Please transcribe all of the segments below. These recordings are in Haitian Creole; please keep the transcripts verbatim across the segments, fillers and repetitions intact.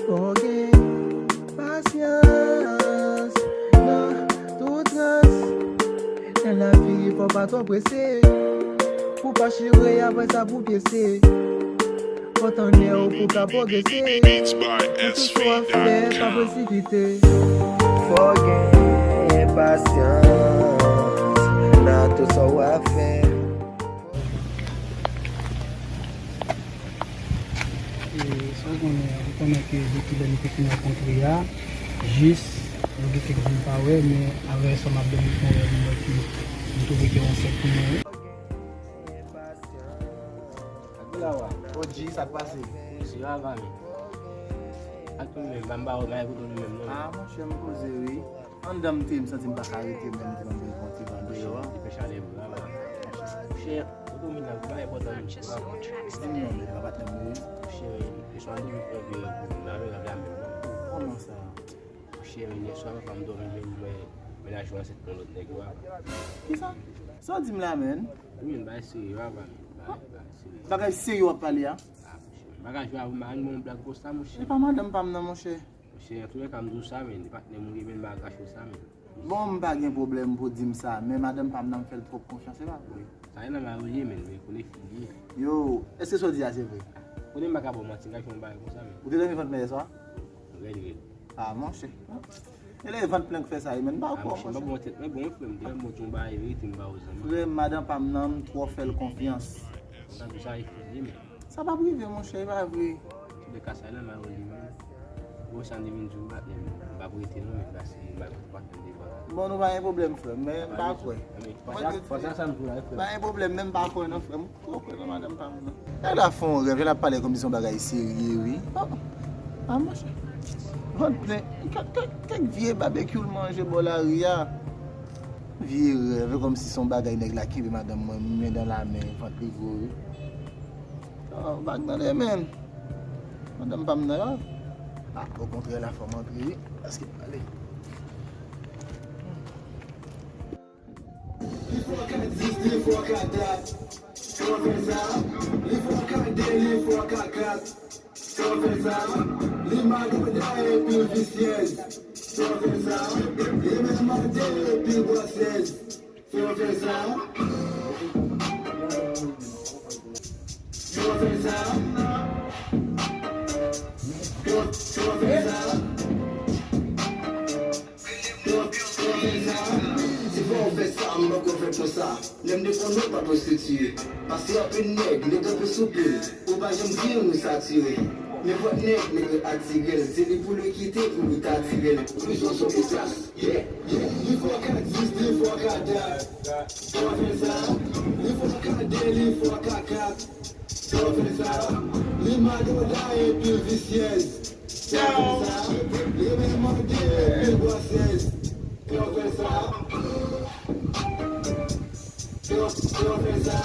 Fò w gen pasyans nan tout rans. Nan lavi, fò w pa twò prese. Pou w pa chire, apre sa pou w pyese. Fò w tann lè w pou w ka pwogrese. Nan tout sa w ap fè, pa presipite. Fò w gen pasyans nan tout sa w ap fè. E, sa w konnen, ou konnen ke depi lè nou te fin rankontre a, jis nou gen kèk jou n pa wè, men avè sa m ap dòmi fè yon rèv, m wè ke m twouve ke yon sèk pou mwen. Ou G, sa k pase? Sa va, men. Ak ou menm, m pa wè, m pa kote nou menm, non. Ah, monchè, m poze, wi. Anndan m te, m santi m pa ka rete menm, m te mande yon ti ban deyò a. Li fè chalè vre, la. Monchè, ou domine nan bagay enpòtan, wi. Di m non, men, pa patnè m, wi. Monchè, men, kesyon an domine fè vre, m pa vle la menm, non. Kòman sa? Monchè, men, yèswa, papa m dòmi, men, men, mennaj ou ansent yon lòt nèg, wi. Kisa? Sa w di m la, menn? Wi, men, bagay serye, wi, bagay, bagay serye. Bagay serye w ap pale a? Ah, monchè, men, bagay jwe avè m, pa vin ban m blag konsa, monchè. E pa madanm pa m nan, monchè. Monchè, antoulèka, m di w sa, men, patnè m ou ye, men, m pa kache w sa, men. Bon, m pa gen pwoblèm pou w di m sa, men madanm pa m nan, m fè l twòp konfyans, se pa vre? Sa e nan may ou li ye, men, men konnen fi li ye. Yo, èske sa w di a se vre? Konnen m pa ka ba w manti, m ka fè yon bagay konsa, men. Ou te dòmi vant mwen yèswa? Rèd, rèd. Ah, monchè. E lè vant plen k fè sa, men m pa kwè, monchè. Ah, monchè, m pa ba w tèt mwen bon, frè m, te fè m di yon bagay verite, m ba w zanmi. Frè m, madanm pa m nan, m twò fè l konfyans. Sa di sa e fi li ye, men. Sa p ap rive, monchè, e pa vre. Antouka, sa nan may ou li, men. Bon, sa m te vin di w, patnè m, m p ap rete non, men, paske m pa, m pa tande devan. Bon, nou pa gen pwoblèm, frè m, men m pa kwè. Fò sa, fò sa, sa m di w la, frè m. Pa gen pwoblèm, men m pa kwè non, frè m. Ou kwè nan madanm pa m nan. Nèg la fè yon rèv, l ap pale kòmsi se yon bagay serye, wi. Oh. Ah, monchè. Vant plen. Kèk, kèk, kèk vye babekyou l manje bò lari a. Vye rèv, e kòmsi se yon bagay nèg la kenbe madanm mwen, men dan la men, vant li gwo, wi. Oh, bag nan de men. Madanm pa m nan la. Ah, okontrè, la fò m antre, wi. Paske, ale. Li fò ka dis, li fò ka dat. Fò fè sa. Li fò ka de, li fò ka kat. Fò fè sa. Li magoda epi l visyèz. Fò fè sa. Li menm mande epi l bwasèz. Fè w fè sa. Fè w fè sa. Fè w, fè w fè sa. Fè w, fè w fè sa. Se fò w fè sa, m poko fè konsa. Lè m dekonn ou pa pwostitie. Pase anpil nèg, nèg anpil sou pil. Ou pa janm di nou satire. Nenpòt nèg, nèg atire l. Se li pou li kite, pou li t atire l. Prizon sou plas. Yeah, yeah, li fò ka dis, li fò ka dat. Fò fè sa, li fò ka de, li fò ka kat. Fò fè sa, li magoda epi l visyèz. Fò fè sa, li menm mande epi l bwasèz. Fò fè sa, fò, fò fè sa,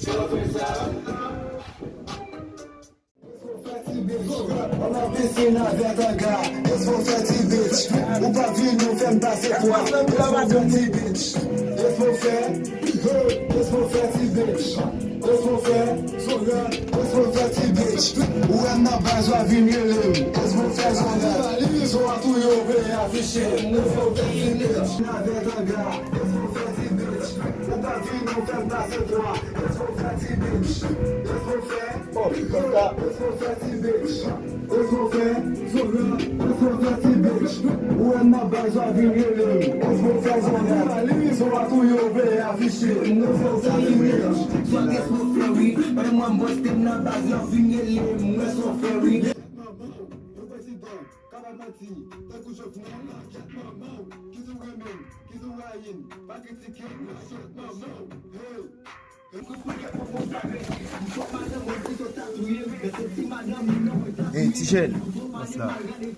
fò fè sa. Èske w fè ti bitch? An ap pese navèt anga. Èske w fè ti bitch? Ou pa vini ou fè m pase fwa. Èske w fè ti bitch? Èske w fè? Èske w fè ti bitch? Èske w fè? Èske w fè ti bitch? Ou wè m nan baz w ap vin rele m. Èske w fè zonga? Zo a tou yo vle afiche. Èske w fè ti bitch? Navèt anga. Èske w fè ti bitch? Ou pa vini ou fè m pase fwa. Èske w fè ti bitch? Èske w fè? Oh, kaka. Èske w fè ti bitch? Èske w fè? Zonga, èske w fè ti bitch? Ou wè m nan baz w ap vin rele m. Èske w fè zonga? Zo a tou yo vle afiche. Èske w fè ti bitch? Èske w fè, wi? Bay mwen m poste m nan baz w ap vin rele m. Èske w fè, wi? Manman w, yon prezidan, kapab manti, tankou Jovenel. Manman w, ki di w renmen m, ki di w rayi m, pa kritike m, manman w, hey. Ey, ti jèn, m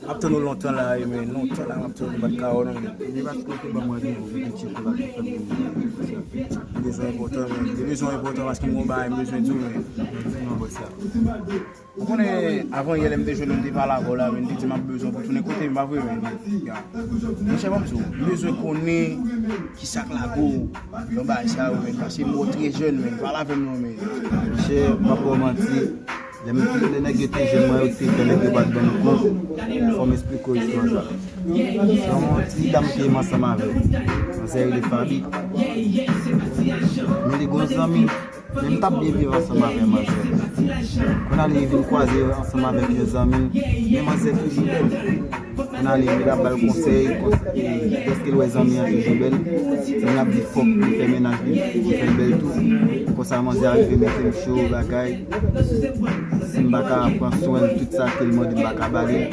ap tann ou lontan la, wi, men lontan la, m ap tann ou, m pa t ka wè w non, men. Li pa t konte ban mwen vini, ou vin tcheke la, fè m vini. Li bezwen enpòtan, men. Li bezwen enpòtan paske m gon bagay m bezwen di w, men. Ou konnen, avan yè, lè m te jwenn ou, m te pale avè w la, men, m te di m ap bezwen w pou tounen kote m, pa vre, men. Monchè, ban m di w, m bezwen konnen kisa k lage w nan bagay sa yo, men, paske m wè w trè jèn, men, pale avè m non, men. Monchè, m p ap ba w manti, Lè m te, lè nèg yo te jwenn mwen, yo te fè nèg yo pa t ban m kont. Fò m esplike w istwa sa. Se yon ti dam ki renmen ansanm avè m. Manzè rele Fabi. Men li gon zanmi. Men m t ap byen viv ansanm avè manzè. Kounye a li vin kwaze ansanm avèk yon zanmi m. Men manzè toujou bèl. Kounye a li, li ap ba l konsèy, kons- e, dèske l wè zanmi an toujou bèl. Zanmi an ap di fòk li fè mennaj li pou l fè l bèl tou. Konsa manzè a rive mete m cho bagay. Si m pa ka pran swen l, tout sa ke l mande m pa ka ba li, l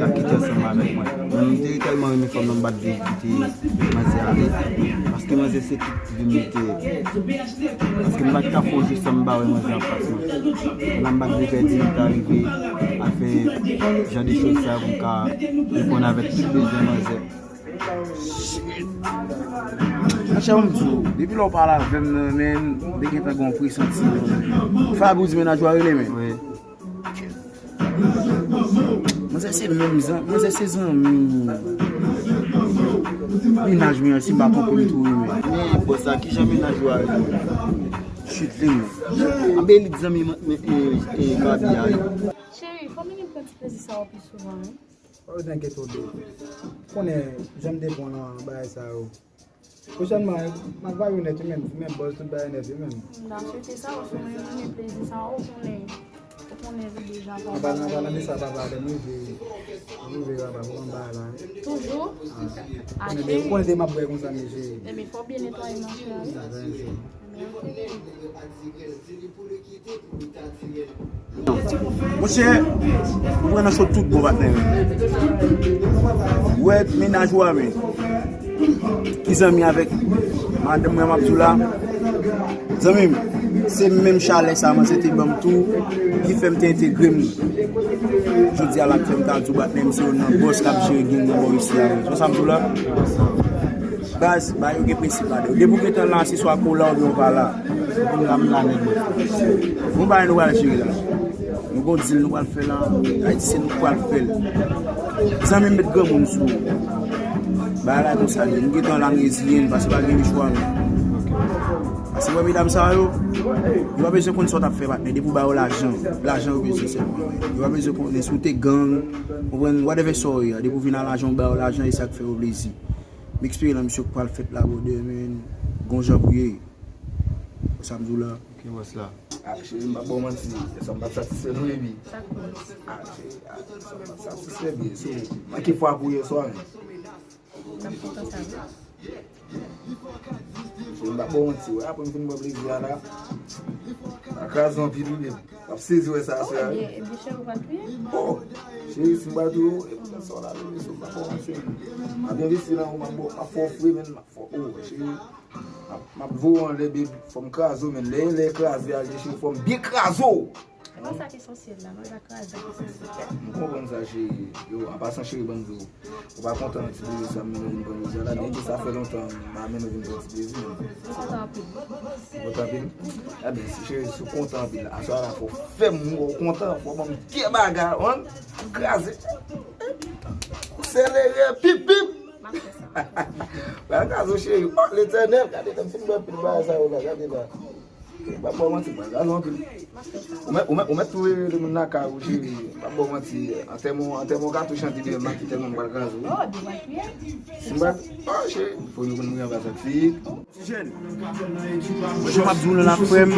ap kite ansanm avèk mwen. Men m te tèlman renmen fanm nan, m pa t vle kite manzè ale. Paske manzè se tout vi m li te ye. Paske m pa t ka fè yon jou san m pa wè manzè anfas mwen. La m pa t vle pèdi l, ta rive al fè jan de choz sa pou m ka reponn avèk tout bezwen manzè. Monchè, ban m di w, depi lè w pale avè m nan, men m te gentan gen yon presanti. Fabi, w di mennaj ou a rele, men. Wi. Manzè se menm zan, manzè se zanmi. Mennaj mwen an, si m pa twonpe m tou wi, men. Men, bòs la, kijan mennaj ou a rele? Chut li, men. Anben, li zanmi, men, e, e, Fabi a, wi. Cheri, fò m vin pran ti plezi sa yo pi souvan, wi. Pa bezwen enkyete w, baby. Konnen, jan m te pran nan bagay sa yo. Pwochènman, m ap vale w nèt wi, menm, menm bòz tout bagay nèt wi, menm. M ta swete sa, ou sou mwen renmen plezi sa, ou konnen, ou konnen li deja pa. Anba nan, anba nan de sa, papa, lè m rive, m rive, papa, pou m bay la. Toujou? Ah. Konnen de, konnen de m ap bwè konsa, mesye. Ebyen, fò w byen netwaye machin an, wi. Sa, sa, sa. Ebyen, oke. Monchè, ou pran nan cho tout bon patnè. Ou wè mennaj ou a, men. Ki zanmi avèk madanm mwen, m ap di w la. Zanmi m, se menm chalè sa manzè te ban m tou, ki fè m te entegre m. Jodi a la, ki fè m ka di w patnè m se youn nan bòs k ap jere gang nan bò isi a. Se sa m di w la? Baz, bagay yo gen prensip ladan yo. Depi w gentan la, se swa ke w la oubyen w pa la. Depi m la, m la nèt. Gon bagay nou pral jere la. Nou gon deal nou pral fè la. Ayiti, se nou k pral fè l. Zanmi m, met granmoun sou ou. Bagay la konsa li ye. Nou gentan la, nou reziye n, paske pa gen lechwa, non. Paske wè medam sa yo, yo pa bezwen konn sa w t ap fè patnè. Depi w ba yo lajan, lajan yo bezwen sèlman. Yo pa bezwen konnen si w te gang, ou konprann, whatever sa w ye a. Depi w vin a lajan, w ba yo lajan, e sa k fè yo plezi. M espere nan misyon k pral fèt la, brother, men gon jan pou ye. Sa m di w la. Ok, bòs la. Ah, cheri, m pa ba w manti. Sa m pa t satisfè non, baby. Ah, cheri, ah, sa m pa t satisfè byen. So, manke fwa pou yè swa, men. Cheri, m pa ba w manti, wè, apre m fin bwè plezi a la. Sa kraze anpil, wi, men. M ap sezi wè sa aswè a, wi. Ebyen, cheri, ou pral touye m? Oh, cheri, si m pral touye w, e poutèt sa w la, bebe, so m pa ba w manti, men. M ap envesti nan ou, m ap ba w, m ap fè w fre, men, m ap fè w, oh, cheri. M ap, m ap voye w anlè, baby, fò m kraze w, men. Lè, lè kraze a rive, cheri, fò m byen kraze w. E pa sa ki esansyèl la, mwen pa kraze ki esansyèl. M konprann sa, cheri. Yo, an pasan, cheri, ban m di w, ou pa kontan ti plezi sa m mennen w vin pran jodi a la, byenke sa fè lontan m pa mennen w vin pran ti plezi, men. M kontan anpil. Ou kontan anpil? Ebyen, si, cheri, si w kontan anpil, aswè a la fò w fè m wè w kontan, fò w ban m de bagay, w konprann? Kraze. Selere, pip, pip. M ap fè sa. Pral kraze w, cheri. Oh, Letènèl, gade, lè m fin bwè anpil bagay sa yo la, gade la. M pa ba w manti, pral kraze w anpil. Ou mèt, ou mèt, ou mèt tou rele moun lakay ou, cheri. M pa ba w manti. Antèman, antèman w ka tou chante devan m, ak antèman m pral kraze w. Oh, devan kiyè? Si m pa, oh, cheri, fò nou konn mwen anba sa fi. Ti jèn. Mwen, jan m ap di w la, frè m,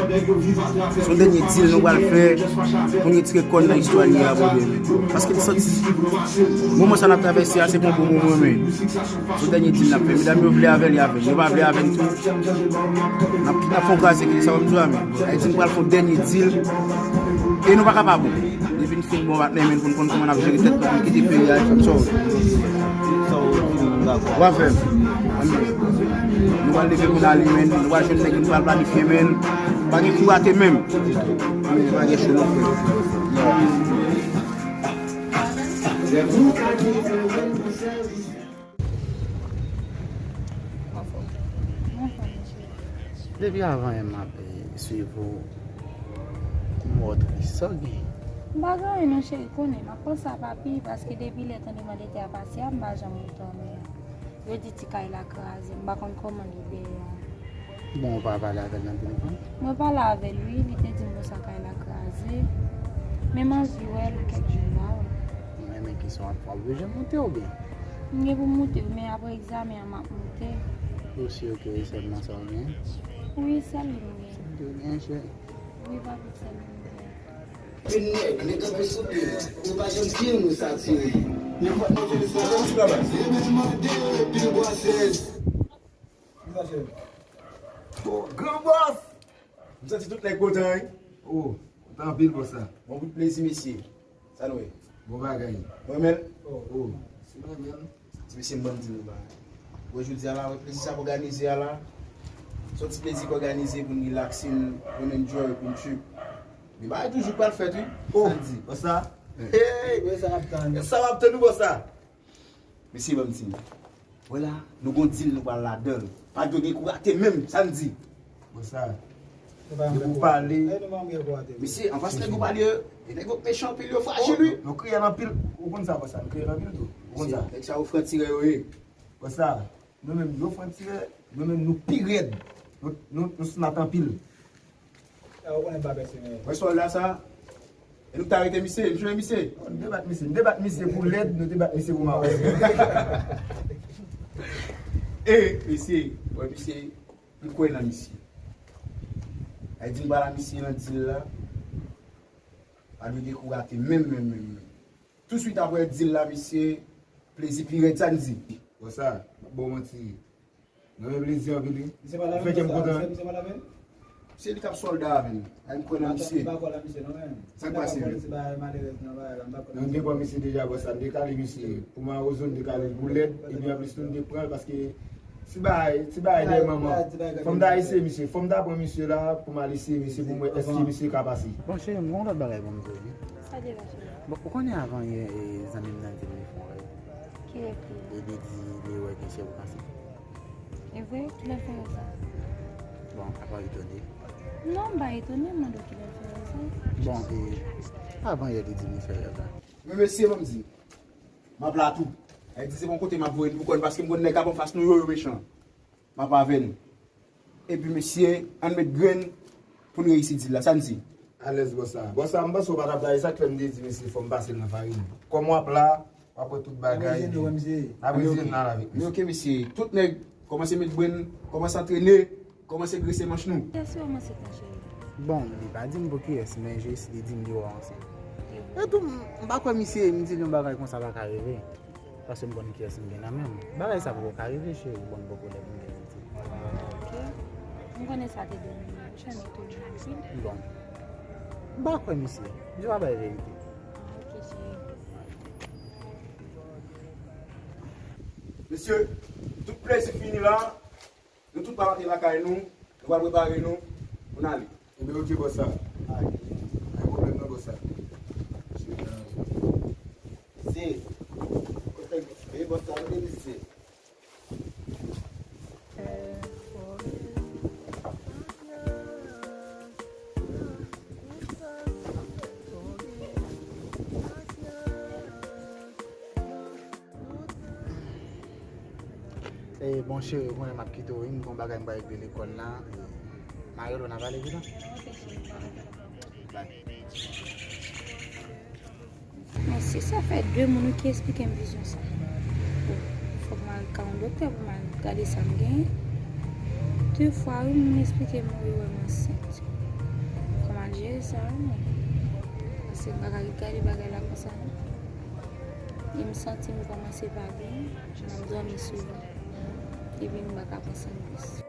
se yon dènye deal nou pral fè pou n retire kò n nan istwa n ye a, brother. Paske m santi moman sa n ap travèse a, se pa yon bon moman, men. Se yon dènye deal n ap fè. Medam yo vle avè l, y avè l. Yo pa vle avè l tou, n ap, n ap fè yon kraze, sa w ap di a, men. Ayiti, nou pral fè yon dènye deal. E nou pa ka pa bon. Depi n fin bon patnè, men, pou n konn kòman n ap jere tèt nou, pou n kite peyi a, e fè m sòl. W ap fè m. Nou pral leve pou n ale, men. Nou pral jwenn nèg, nou pral planifye, men. Pa gen kou rate, men. Men, pa gen cho non, frè. Anfòm. Anfòm, cheri. Depi avan yè m ap, eh, swiv ou, m wè w tris. Sa w gen? M pa gen anyen non, cheri, konnen. M ap panse a papi, paske depi lè tranblemanntè a pase a, m pa janm retounen. Yo di ti kay la kraze, m pa konn kòman li dèyè a. Bon, ou pa pale avè l nan telefòn? Mwen pale avè l, wi. Li te di m konsa kay la kraze. Men m anvi wè l kèk jou, m pa wè. Mwen, men kesyon ap fè, w bezwen moute oubyen? M gen pou m moute, men apre egzamen an, m ap moute. Ou si ke se sèlman sa w gen? Wi, sèl li m gen. Sèl li w gen, cheri? Wi, papi, sèl li m gen. Vin nèg, nèg kanpe sou pye. Ou pa janm di nou sa tire. Nenpòt moun vin fè travay. Se menm mande pil bwazèz. Ki sa, chèf? Bon, gran bòs! M santi tout nèg kontan, wi. Oh, kontan anpil, bòs la. Bon bout plezi, mesye. Sa nou ye? Bon bagay. Mwen menm? Oh, oh. Si mwen menm. Ti mesye, m ban m di nou bagay. Bon, jodi a la, wè plezi sa k òganize a la. Se yon ti plezi k òganize pou n relax, pou n enjoy, pou n trip. Men bagay toujou pral fèt, wi. Oh, sa n di. Bòs la. Hey! Wè sa n ap tann. Sa w ap tann, wi, bòs la. Mesye, ban m di nou. Wè la, nou gon dil nou pral ladan l. Pa dwe gen kou rate menm, sa n di. Bon, sa. Depi w pale. Mesye, anfas nèg ou pale yo, e nèg yo mechan anpil, yo frajil, wi. Nou kriyèl anpil. Ou konn sa, bòs la, nou kriyèl anpil tou. Ou konn sa. Nèg sa yo frantirè yo ye. Bon, sa. Nou menm, yo frantirè, nou menm, nou pi rèd. Nou, nou, nou snap anpil. Ou konnen m pa pèse, men. Wè sòlda sa. E nou ta rete misye, m jwenn misye. Oh, nou te bat misye. Nou te bat misye pou lèd, nou te bat misye pou mawon. E, mesye, wè misye, m kwè nan misye. Ay di m pa la misye nan dil la. Pa dwe gen kou rate menm, menm, menm, menm. Touswit apre dil la, mesye, plezi pi rèd, sa n di. Bon, sa, m ap ba w manti. Mwen menm plezi anpil, wi. Misye pa laven, fè kè m kontan. Misye pa laven? Se li k ap sòlda avè m. Ay, m kwè nan misye. M pa kwè nan misye, non, men. Sa k pase menm? Ti bagay malerèz nan bagay la, m pa kwè nan misye. Non, m te pran misye deja, bòs la. M te kale misye. Pou mawozo, m te kale l pou lèd. Epi anplis tou, m te pran l paske ti bagay, ti bagay dèyè manman. Fò m ta eseye misye. Fò m ta pran misye la pou m al eseye misye pou m wè èske misye ka pase. Bon, cheri, m gen yon lòt bagay pou m di w, wi. Sa deja, cheri? Bon, ou konnen avan yè, e, zanmi m nan te vin fè yon rèv. Ki rèv li? E li di li wè gen chèf vakansi. E vre? Kilè l fè rèv sa? Bon, apa w etone? Non, m pa etone, m mande w kilè l fè rèv sa. Bon, e, avan yè li di m li fè rèv la. Men mesye, ban m di, m ap la tou. Ay di se bon kote m ap voye n pou kò n, paske m konn nèg k ap anfas nou yo, yo mechan. M ap avè nou. Epi mesye, ann met grenn pou n reyisi dil la. Sa n di? Alèz, bòs la. Bòs la, m panse w pa t ap la, e sa k fè m te di mesye fò m pase l nan farin. Kòm w ap la, w ap wè tout bagay. N ap rejwenn nou avèk misye. Men oke, mesye, tout nèg, kòmanse met grenn, kòmanse antrene, kòmanse grese manch nou. Kiyès ou wè m ansent nan, cheri? Bon, li pa di m pou kiyès, men jis li di m li wè w ansent. E tou, m, m pa kwè misye, m di l yon bagay konsa pa ka rive. Paske m konn kiyès m gen nan men m. Bagay sa poko ka rive, cheri, bon, m poko lè pou m gen pitit. Ok. M konnen sa te de minit, jan m etone anpil. Bon. M pa kwè misye. Misye pa bay verite. Ah, ok, cheri. Mesye, tout plezi fini la. Nou tout pral antre lakay nou, nou pral prepare nou pou n ale. Ebyen, oke, bòs la. Ay, pa gen pwoblèm non, bòs la. Se, kote, e, bòs la, kote misye? E, bon, cheri, ou konnen m ap kite w, wi, m gen yon bagay m pral regle lekòl la. E, m a rele w, n a pale pita. Bye. Mèsi, sa fè de moun wi ki eksplike m vizyon sa. Bon, fòk m al ka yon doktè pou m al gade sa m genyen. De fwa, wi, moun eksplike m, wi, wè m ansent. Fò m al jere sa, wi, mwen. Paske m pa ka ret gade bagay la konsa, non. E m santi m kòmanse pa byen, m ap dòmi souvan. Epi m pa ka pran sannwis.